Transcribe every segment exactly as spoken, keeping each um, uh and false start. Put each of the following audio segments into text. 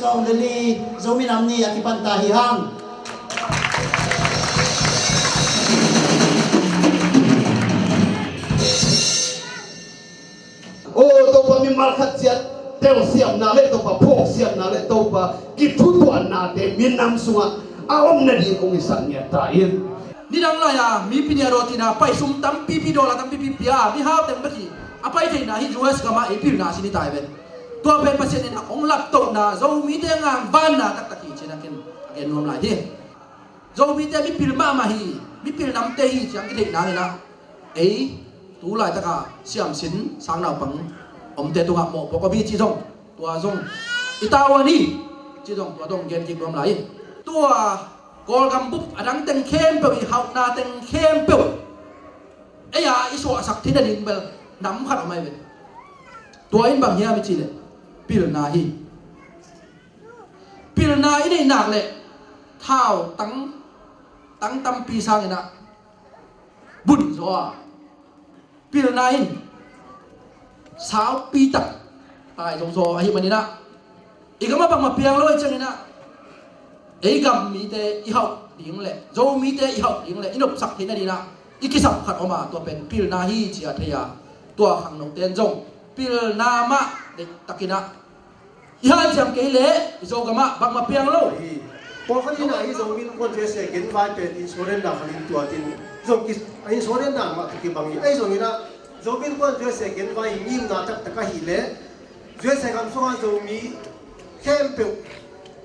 Sawm le li, Zomi Nam Ni a kipan ta hi hang. O Topa, mimal khat ciat telsiamna le Topa phawksiamna le Topa kithutuannate minam sungah a om nading hong hisak ngiat ta in. Nidang lai-a mipi nih a dawt ina pai sum tampipi, dollar tampipi pia a mihau teng bek hi a pai theihna hi. U S gamah ei pilna a sin hi ta hi ven. Tua pen Pasian in a hong laptohna, Zomite ngangvanna taktak hi ci-in a ken a gen nuam lai hi. Zomite mipil mahmah hi, mipil namte hi ci-in a kitheih nangin ah ei tu laitaka siamsin sang naupang omte tungah mawhpuak om hi cih zong, tua zong i tavuan hi cih zong tua dong gen kik nuam lai hi. Tua Kawlgam bup a dang teng khempeuh, i hauhna teng khempeuh ei-a i suahsak theih nading bel nam khat om ahi ve. Tua in bang hiam i cih leh pilna hi. Pilna i neih nak leh thau tang, tang tampi sangin ah bun zaw a, pilna in saupi tak tai zong zaw ahih manin ah, i gamah bangmah piang lo ahih ciangin ah ei gam mite i hauh ding le Zomite i hauh ding le i nopsak theih nading ah i kisap khat om a, tua pen pilna hi ci-a thei a, tua khangnote in zong pilna mah deihtakin ah i hanciam kei leh i Zogamah bangmah piang lo hi. Pawlkhat in ah hih Zomi Innkuan U S A genvai pen insurrender khat in tuat in zong ki, insurrender mah tawh kibang hi. Ahi zongin ah Zomi Innkuan U S A genvai hi ngimna taktak ahih leh U S A gam sungah Zomi khempeuh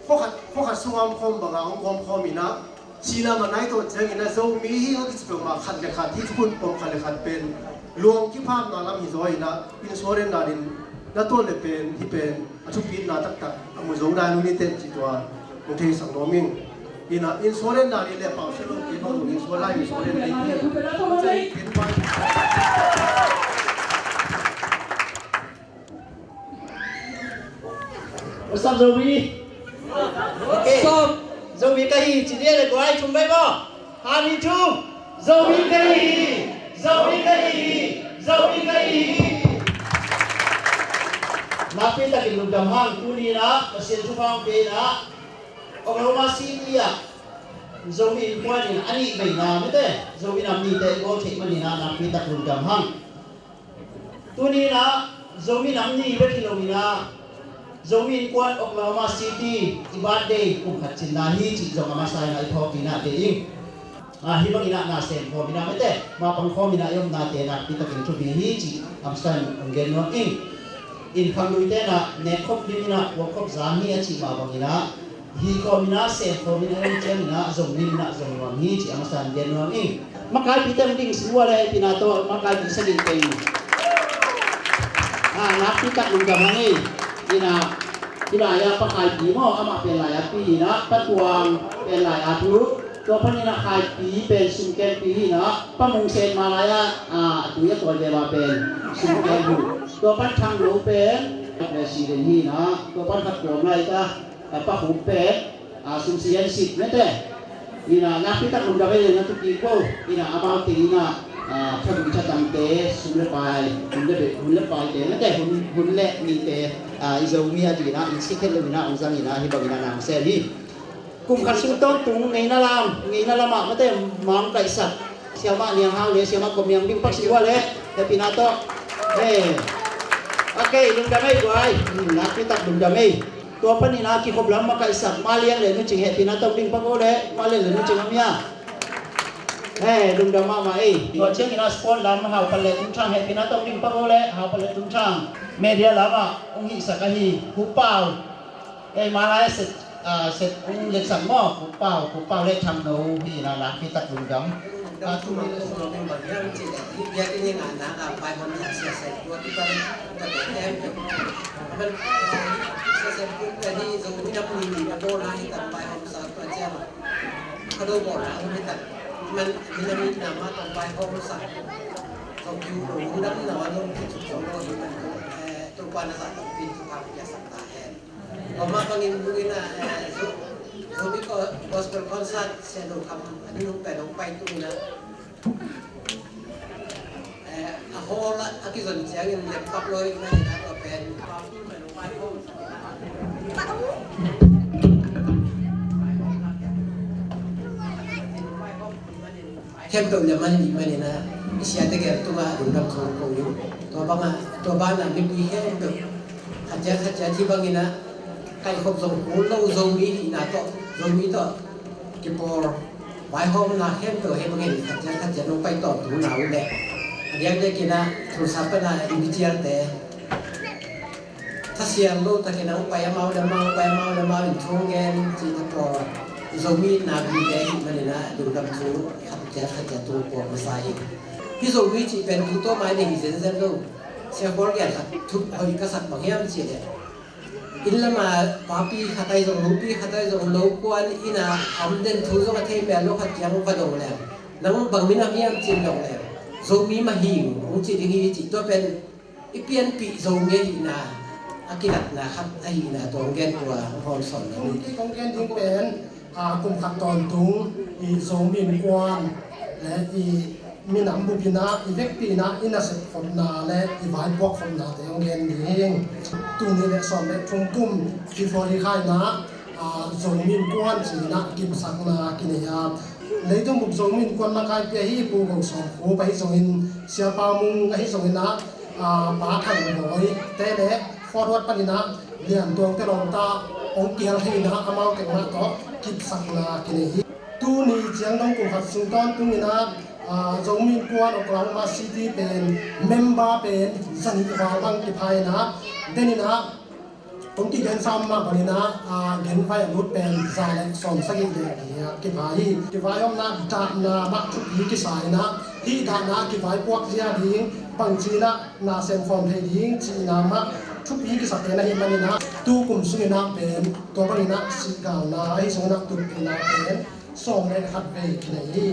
khuakhat, khuakhat sungah om khawm bangah hong kawm khawm in ah, sihna manna i tawh ciangin ah Zomi hi a kici peuhmah khat le khat, hih thukhun pom khat le khat pen luang kiphapna lam hi zaw in ah, insurrender in na tuan le pen hih pen a thupitna taktak a mu zo dan uh ni teh ci tua hong theisak nuam ing. In ah insurrender in le pau sia lo kei bang insurrender, insurrender in What's up, Zomi? What's up? Zomi ka hi ci ni le guai, thum bai maw? Hami thum. Zomi ka hi. Zomi ka hi. Zomi ka hi. Nakpi takin lungdam hang. Tuni in ah Pasian thupha hong pia in ah Oklahoma City ah Zomi Innkuan in a nih veina mite, Zomi Nam Nite i bawl theih manin ah nakpi tak lungdam hang. Tuni in ah Zomi Nam Ni bek hi lo in ah Zomi Innkuan Oklahoma City i birthday kum khat cinna hi cih zong a masa in ah i phawk ding in ah deih ing. Ah, hih bangin ah na sem khawm in ah mite, mapang khawm in ah i omnate nakpi takin thupi hi cih a masa in hong gen nuam ing. Inn khangluite in ah nek khop lim in ah puak khop zang hi a cih mah bangin ah hi khawm in ah, sem khawm in ah, a om ciangin ah zong lim in ah zong nuam hi cih a masa in gen nuam ing. Makaipite hong ding sung ua le hehpihna tawh makaipi sagih teng. Ah, nakpi tak lungdam hang ei. In ah, hih lai-ah Pa Kaipi maw, amah pen lai-atpi hi in ah, Pa Tuang pen lai-at uh. Tua panin ah Kaipi pen sumkempi hi in ah, Pa Mung Sen mah lai-ah, ah, a tui a tawi ve mah pen sumkem uh. Tua pan Thang Lo pen president hi in ah, tua pan khat kawm lai ta, ah, Pa Khup pen, ah, sumsi en sit mete. In ah, nakpi tak lungdam ei le na thupi ko. In ah, amau teng in ah, ah, thadung thadangte, sum le pai, hun le be-, hun le paite mete, hun, hun le nite, ah, i Zomi a ding in ah, i sikhet lo in ah, hong zang in ah, hih bangin ah na hong sem hi. Kum khat sung tawntung ngeina lam, ngeina lamah mate mah hong kaihsak Siamah Niang Hau le Siamah Kom Niang ding pak si ua le, hehpihna tawh. He. Okay, lungdam ei guai. Hmm, nakpi tak lungdam ei. Tua panin ah kikhop lam makaihsak Ma Lian le Nu Cing hehpihna tawh ding pak o le, Ma Lian le Nu Cing a mia. He, lungdam mahmah ei. Tua ciangin ah sport lam Hau Pal le Tung Thang hehpihna tawh ding pak o le, Hau Pal le Tung Thang. Media lamah hong hihsak ahi Hu Pau. Ei, malai set, ah, set ung letsak maw, Pu Pau, Pu Pau le Thang No hi na, nakpi tak lungdam. Ah, tu ni le sung lo bang hiam ci le, hi bia ki ni nga na ka pai hon na sia set tua tu kan ka te em. Aman, sia set tu ka ni zo mi na pu ni na bo na hi ka pai hon sa tua cia ma. Ka do bo na mi tak. Man, mi na mi na ma ka pai hon sa. Ka kiu lo mi na mi na wa lo mi tu so lo mi na. Eh, tu pa na sa ka pi tu pa ya sa ta he. Tua mah bangin tu in a, eh, Zo-, Zomi Gospel Concert Sia Zo Kham a ni nung pen hong pai tu in a, eh, a hall a, a kizon ciangin lem pak lo in a, in a tua pen Khempeuh leh man i manin ah, i siate gel tungah lungdam thu ko in. Tua bangah, tua banah mipi khempeuh khat ciat khat ciat hih bangin ah, kaikhop zong kul lo, Zomi hihna tawh, Zomi tawh kipawl vaihawmna khempeuh hih bangin khat ciat khat ciat nong pai tawntung na uh leh, a diakdiakin ah Tulsa pan a i micialte thasial lo takin a hong pai, amau le amau, pai, amau le amau in thu hong gen cih tawh, Zomi itna vive ahih manin ah lungdam thu khat ciat khat ciat tung puak masa hi. Hih Zomi cih pen tu tawh mai ding hi zenzen lo. Sia Khual gen khat thu hoih ka sak bang hiam cih leh, inn lam a papi khat ahi zong, nupi khat ahi zong, lo kuan inn a om den thu zong a thei mel lo khat kiang va dong leng, nang bang minam hiam cih dong leng, Zomi mah hi ing hong ci ding hi cih, tua pen i pianpih Zomi ahihna a kilatna khat ahihna tua hong gen, tua hong hawmsawn lo. Kum kik hong gen ding pen, a, kum khat tawntung i Zomi Innkuan le i minam bup in ah, i vekpi in ah, i nasep khopna le i vaipuak khopnate hong gen ding. Tul nih le sawm le thum kum February kha in ah, a, Zomi Innkuan ci in ah kipsakna kinei a, leitung bup Zomi Innkuan makaipi ahi Pu Go Sawm Khup ahi zongin, Sia Pa Mung ahi zongin ah, a, Pa Thang Bawi te le Fort Worth panin ah Lian Tuang te lawngta hong kial thei in ah, amau teng mah tawh kipsakna kinei hi. Tuni ciang dong kum khat sung tawntung in ah, a, Zomi Innkuan Oklahoma City pen member pen zanih val bang kipha in ah, den in ah, hong kigen sam mah bangin ah, a, genvai a lut pen za le sawm sagih le giat kipha hi. Kivaihawmna dahna mah thupi kisa in ah, hih dahna kivaipuak zia ding, bangci in ah na sem khawm thei ding cihna mah thupi kisa pen ahih manin ah, tu kum sungin ah pen tua bangin ah sihgalna ahi zongin ah tutphihna pen sawm le khat vei kinei hi.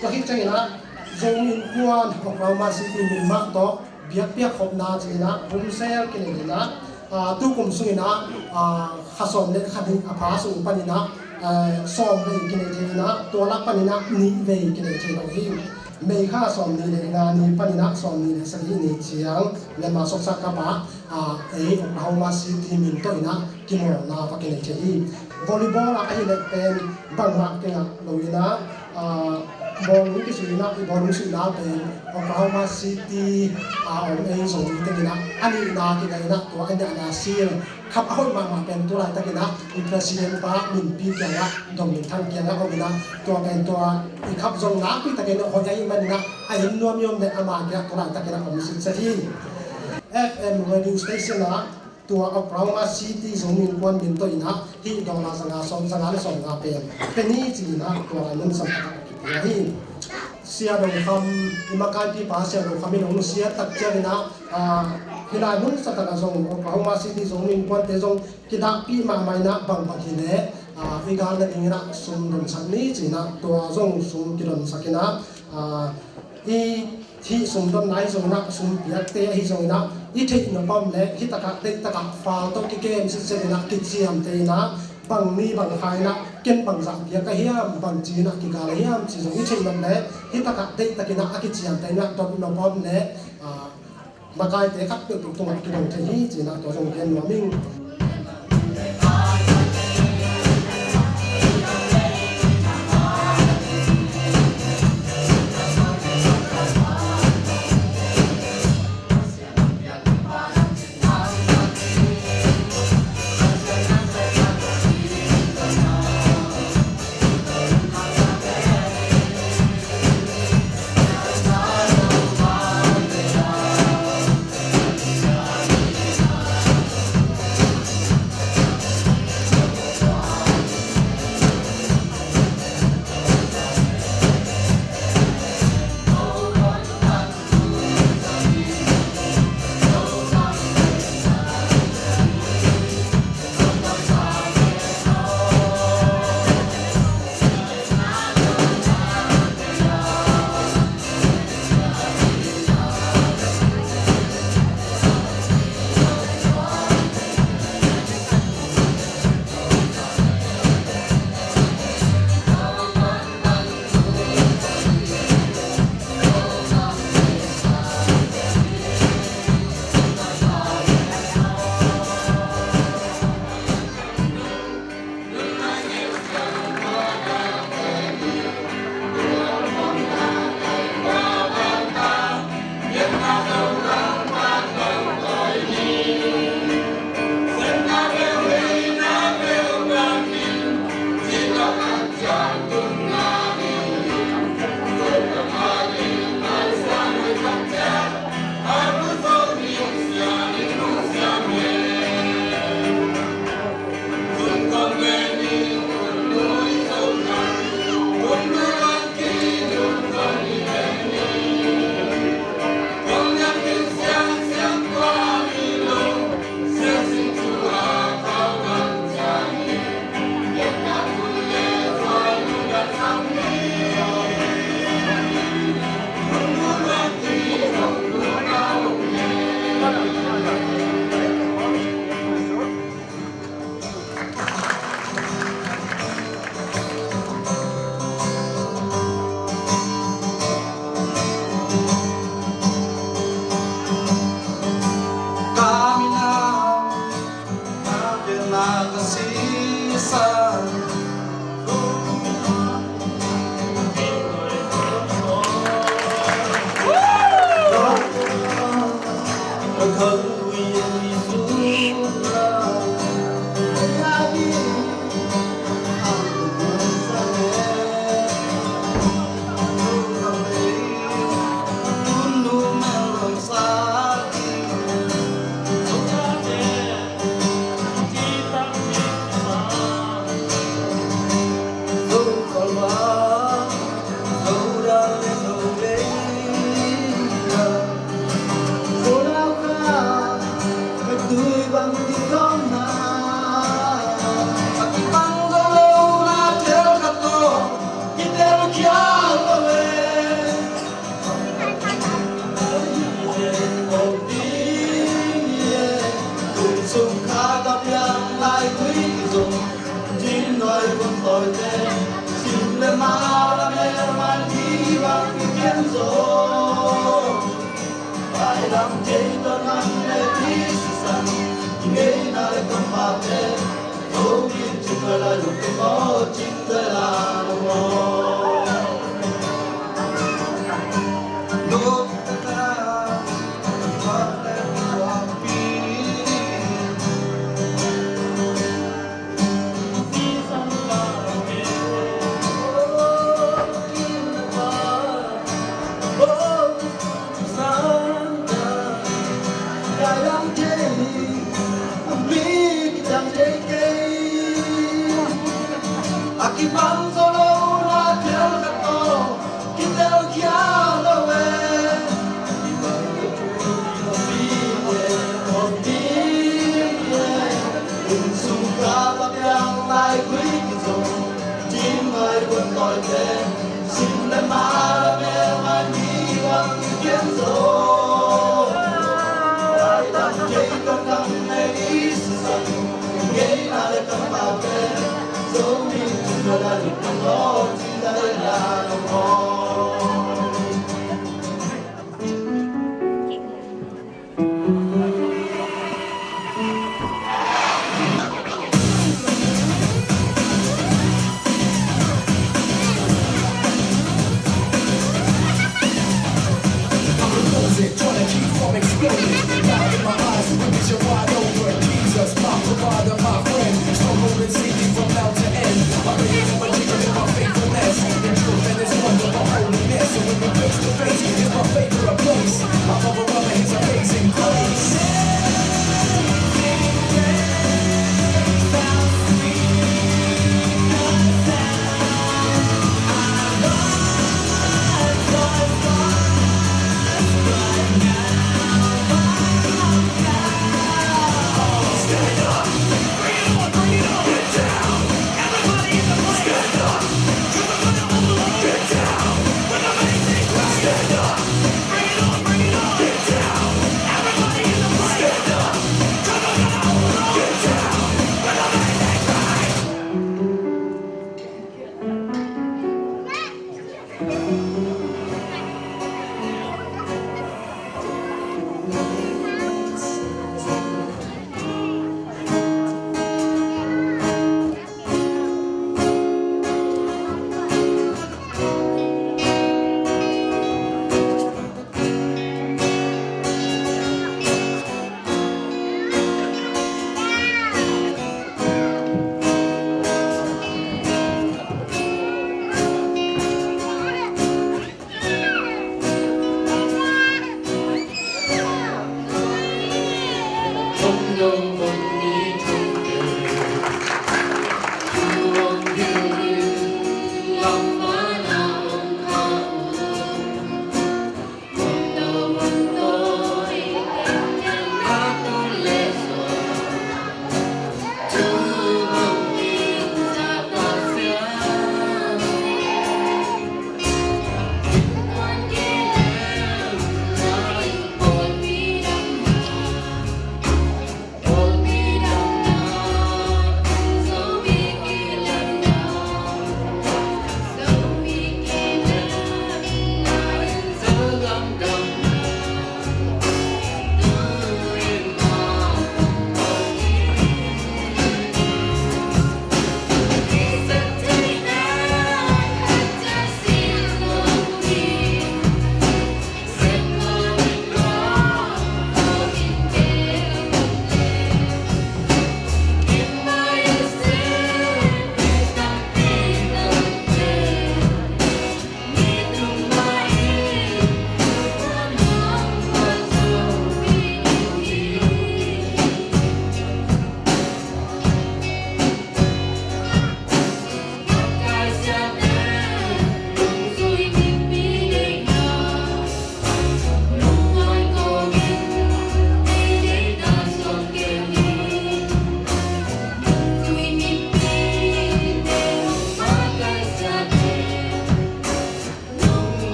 Tua khit ciangin ah Zomi Innkuan Oklahoma City min mah tawh biakpiak khopna ci in ah bumsel kinei in ah, a, tu kum sungin ah, a, kha sawm le khat hi a, pha sung panin ah, a, sawm vei kinei thei in ah, tua lak panin ah nih vei kinei thei lo hi. May kha sawm nih le nga ni panin ah sawm nih le sagih ni ciang Myanmar soksak kap ah, a, ei Oklahoma City min tawh in ah kimawlna va kinei thei hi. Volleyball ah ahih leh pen bangmah kingah lo in ah, a, bawlung kisui in ah, i bawlung suihna pen Oklahoma City a om ei Zomi teng in ah a nihna kingah in ah, tua a nihna sil khap a hoih mahmah pen tu laitakin ah i president pa Minpi kiangah, Dong Min Thang kiangah om in ah, tua pen tua i khap zong nakpi takin hoih ahih manin ah, a en nuam i om leh ama kiangah tu laitakin ah om sitset hi. F M radio station ah tua Oklahoma City Zomi Innkuan min tawh in ah hih dollar zanga sawm, zanga le sawmnga pen pe ni ci in ah tua lai mun sam takah kipia hi. Sia Dong Kham, i makaipipa Sia Dong Kham in hong siat tak ciangin ah, a, hih lai mun sa takah zong Oklahoma City Zomi Innkuante zong kidahpih mahmah in ah, bangbang hi leh, a, i gal nadingin ah sum donsak ni ci in ah tua zong sum kidonsak in ah, a, i hih sum donna ahi zongin ah, sum piakte ahi zongin ah, i theih nop a om leh hih takah deihtakah fal tawh kikem sitset in ah, kiciamteh in ah, bang ni bang kha in ah, ken bang zah piak ka hiam, bang ci in ah kigal hiam ci zong i theih nop leh hih takah deihtakin ah a kiciamteh in ah dot nop a om leh, a, makaite khat peuhpeuh tungah kidong thei hi ci in ah tua zong gen nuam ing.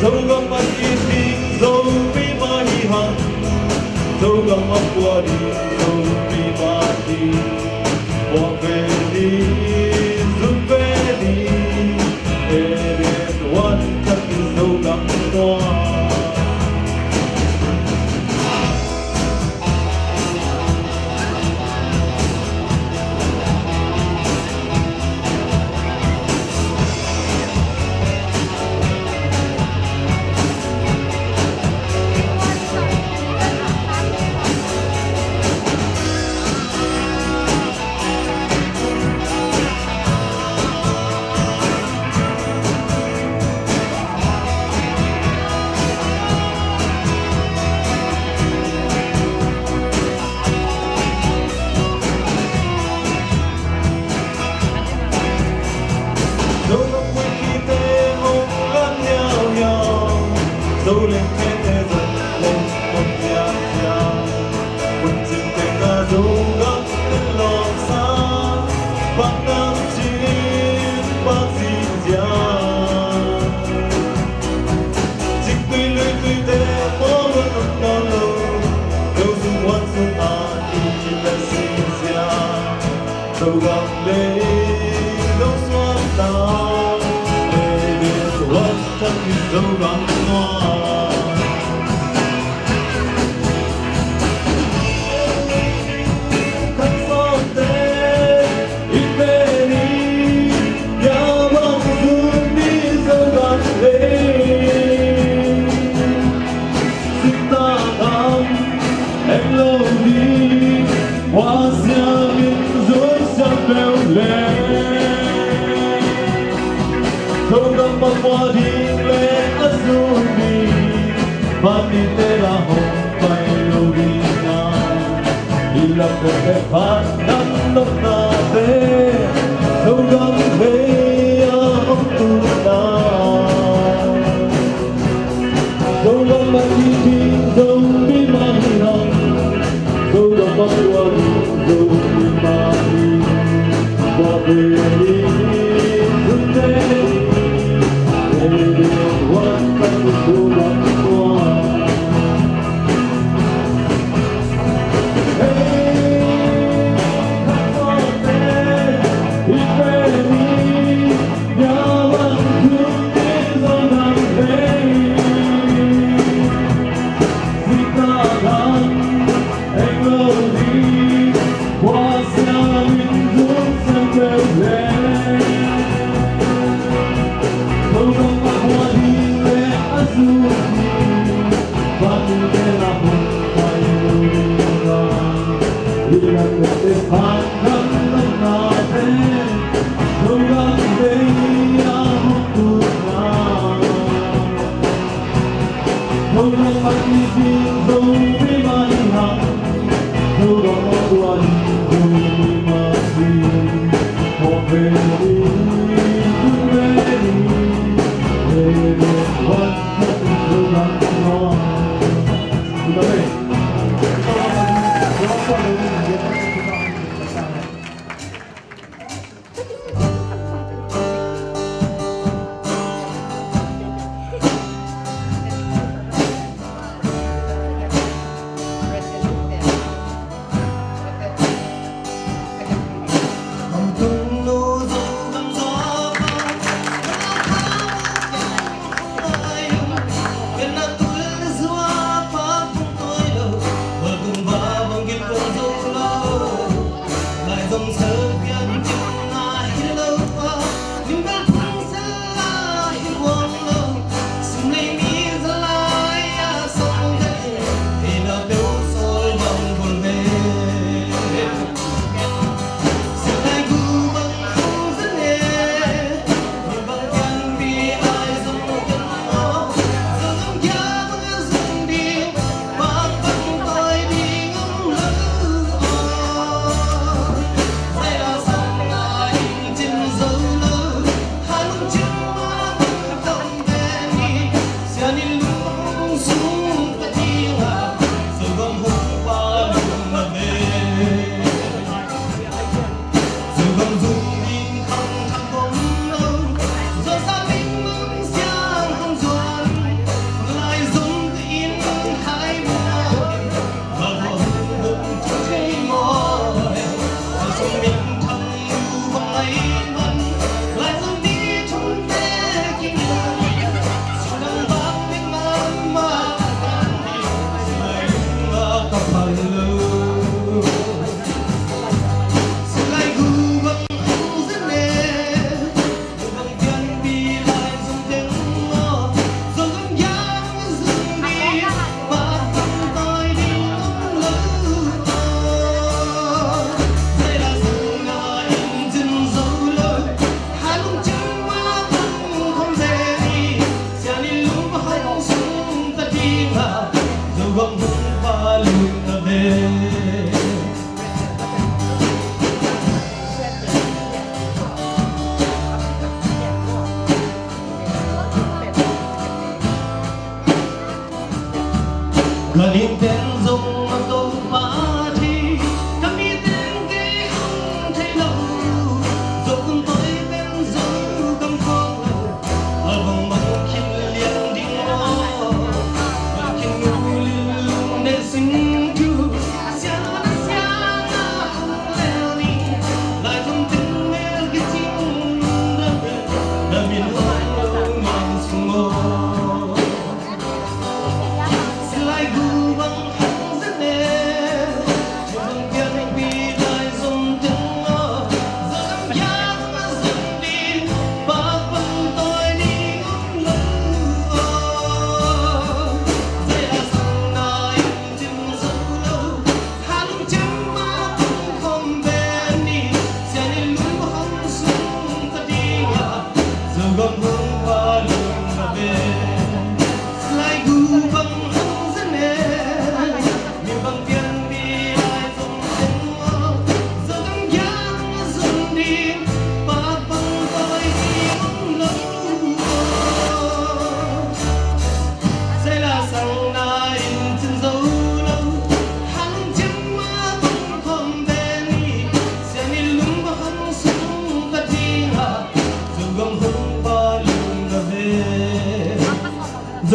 Zogam a it ding Zomi mah hi hang. Zogam a pua ding Zomi mah hi. Pua ve ni, zum ve ni. Eden One Chan Kit Zogam nuam. Zogam lei, Zo suan ta, lei lei suan ta, Zogam nuam. Zogam a pua ding le a zui ding, vanite la hong pai lo ding a, i lak tete pan dang dang nate, Zogam vei a hong tun na. Zogam a it ding Zomi mah hi hang. Zogam a pua ding Zomi mah hi. Pua ve ni, zum ve ni. Eden One Chan Kit Zogam nuam.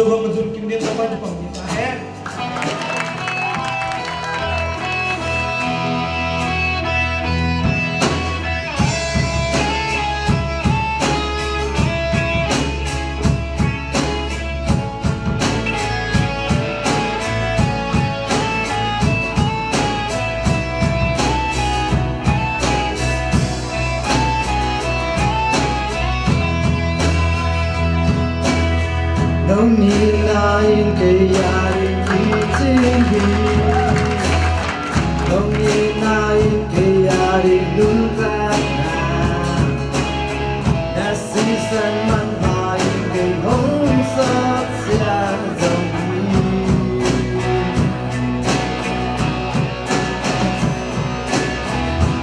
Zogam ka zun kim ding, Topa in thupha pia ta hen. Nong itna in kei a ding kicing hi. Nong itna in kei a ding nuntakna. Na sisan manpha in kei hong sapsiang zong hi.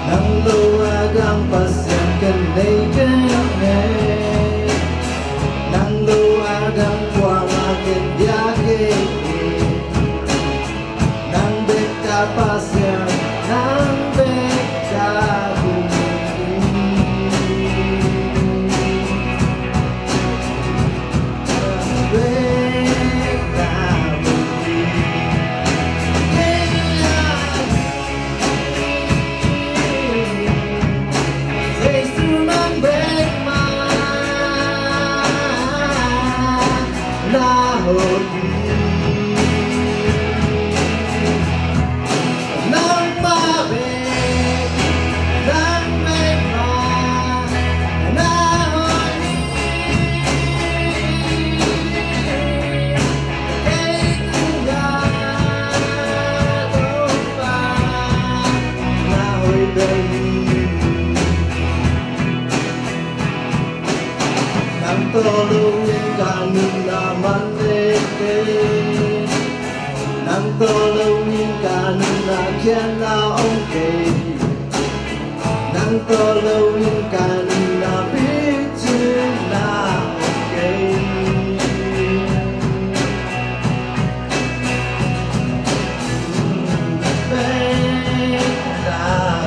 Nang lo a dang Pasian ka nei kei mei. Nang lo a dang kuamah ken bia kei mei. Nang bek ka Pasian, nang bek ka Pasian. Nang tawh lo in ka nunna man nei kei. Nang tawh lo in ka nunna khiatna om kei. Nang tawh lo in ka nunna picingna om kei. Na bek na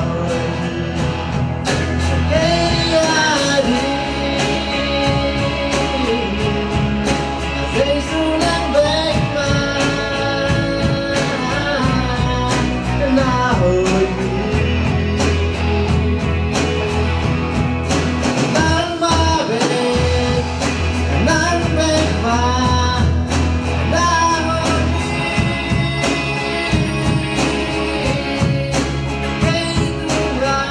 hoih hi. Kei a ding Jesu nang bek mah na hoih hi. Nangmah bek, nang bek mah na hoih hi. Kei tungah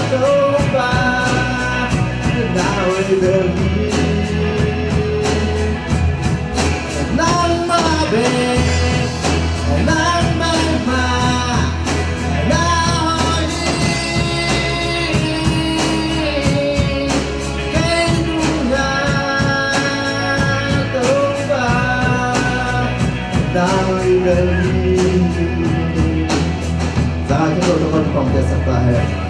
Topa na hoih bel hi. Nangmah Za thilo tawh kan pangte sak ta hen.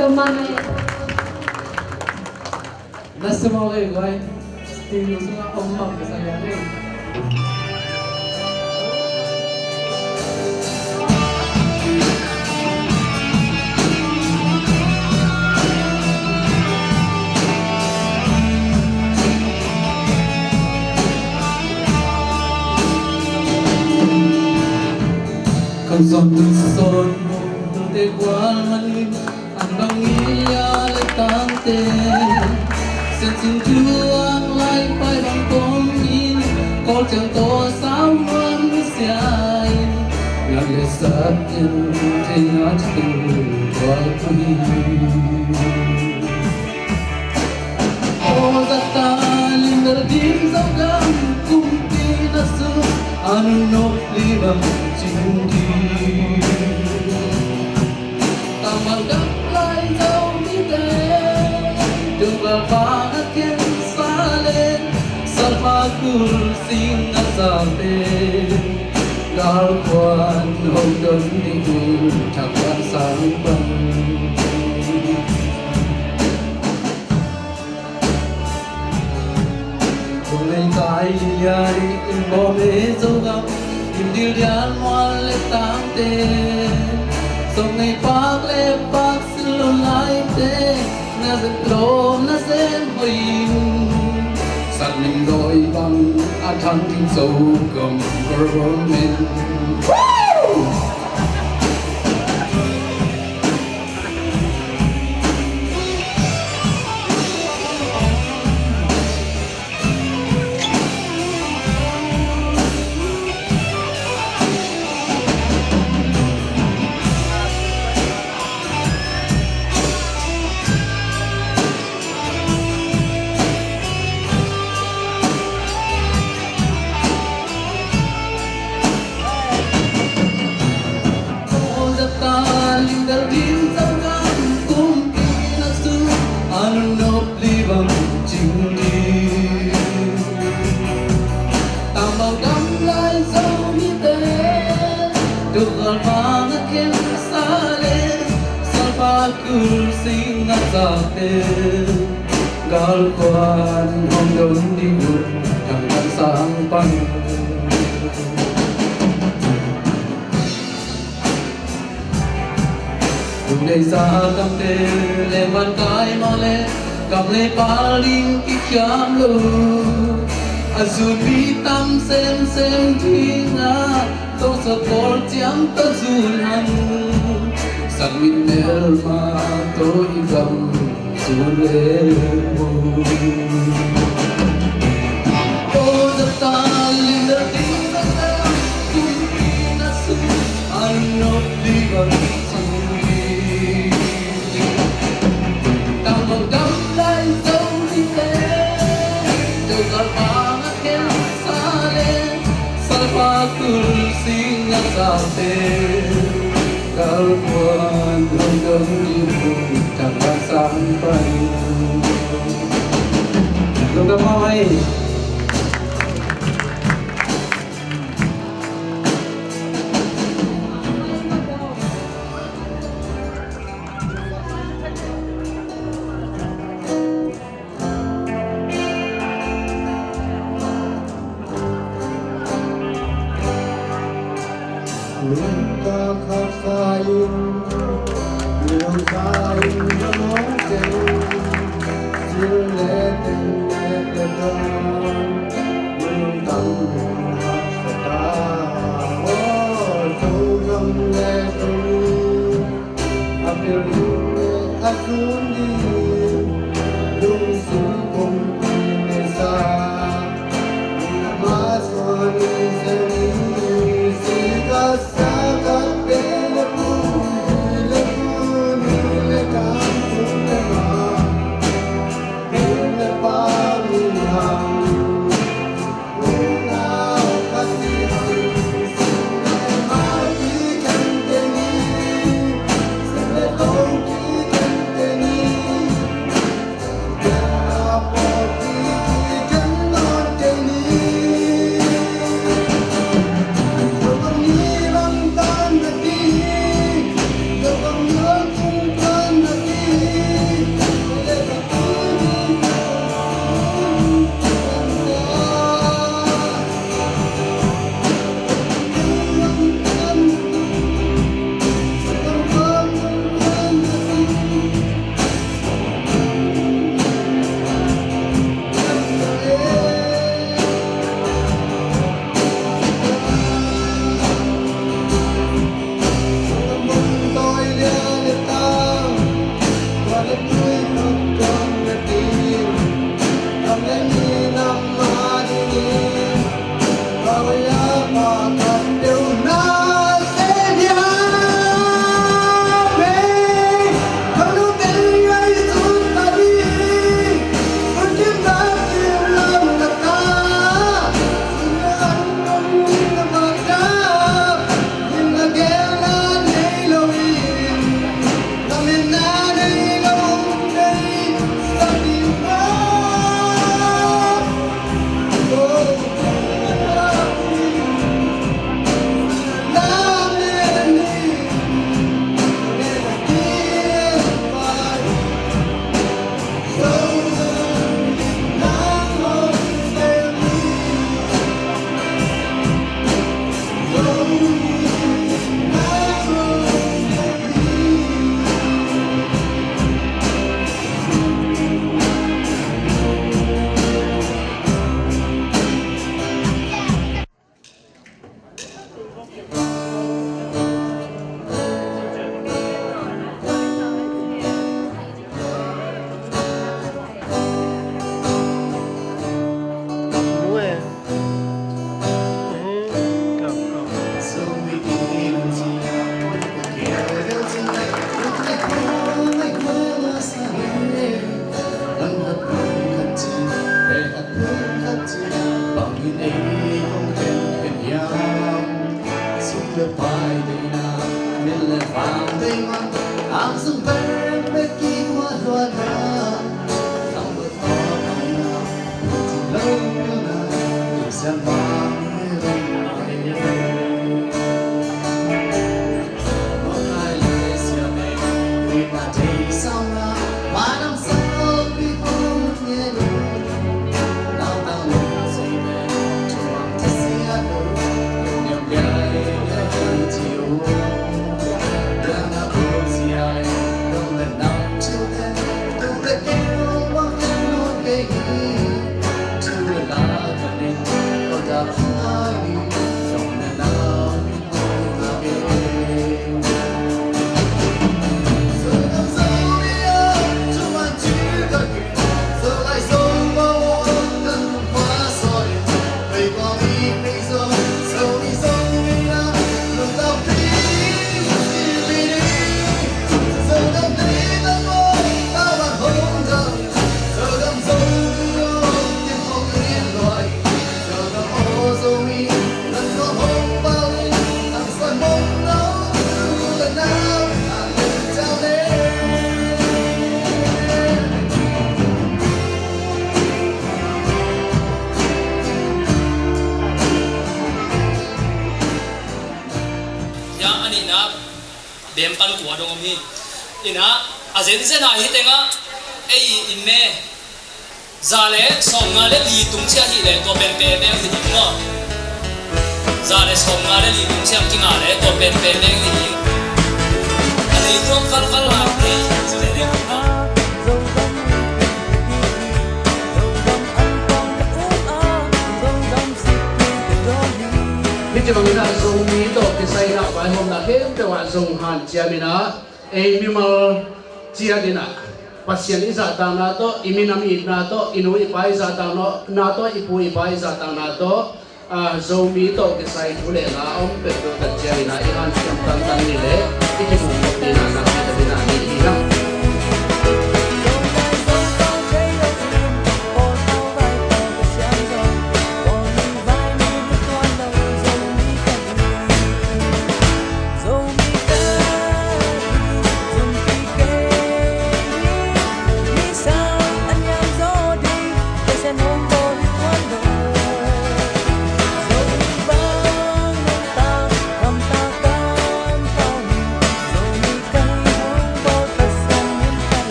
Tua mah leh na sum aw leh guai. Studio sungah om bang ka sa lian leh. Kan son tu son tu te kual manin an bang i a le tangte. Sen sin tuak lai pai bang kong in kol ciang to sau nuam sia in. Nang le sat in thei na thei kual manin. Aw zata limber dim Zogam kumpi na sung a nunop li bang cing di. Tangval gam lai Zomite dungval vang a khen sa le salpa kul sing a sa pen galkuan hong don ding un thangvan sang pan. Kong nei tai lian in bawm e Zogam in dil dial mual le tangte. Song nei pak le pak sil lo laite na zem lo na zem hoih in. Sak min dawi bang a thang ding Zogam government. Aw zata limber dim Zogam kumpi na sung a nunop li bang cing di. Tangval gam lai Zomite dungval vang a khen sa le salpa kul sing a sa pen galkuan hong don ding un thangvan sang pan. Lungdei sa kamte lengvan kai mawh le kam le pal ding kikhiam lo. A zunpi tam semsem ding a tawh sa kawl ciang tawh zun han. Sang min melma tawh i gam zun le mu. Aw zata limber dim Zogam kumpi na sung a nunop li bang cing di. Tangval gam lai Zomite dungval vang a khen sa le salpa kul sing a sa pen galkuan hong don ding un thangvan sang pan. Lungdam mah ei. Lungka khaksa in, lungka in na mong teng, sil le teng le le tong, lungtang lungkha sa ta, aw Zogam le Zogam. A pil ding le a sun ding, lungsim kong pil le sa. Ma suan se ni si ka sa ka pe le pu, le pu ni le ka sun le ma, pe le pa mi hang. Hiah a nihna bem pan kua dong om hi. Inah a zenzen a hi tengah ei in me za le sawmnga le li tung ciah hi le tua pen pe beng hi ding maw? Za le sawmnga le li tung ciah kinga le tua pen pe beng hi ding. A nei nuam khalkhal lai thei. Hih ci bangin ah Zomi tawh kisai in ah vaihawmna khempeuh ah zong hanciam in ah ei mimal ciat in ah Pasian i zahtakna tawh, i minam i itna tawh, i nu i pa i zahtakna tawh, i pu i pa i zahtakna tawh, ah, Zomi tawh kisai thu le la a om peuhpeuh tak ciangin ah i hanciam tantan ni leh i kimuh khop ding a nakpi takin ah ni hi hang.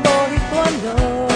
aw hi tuan lo.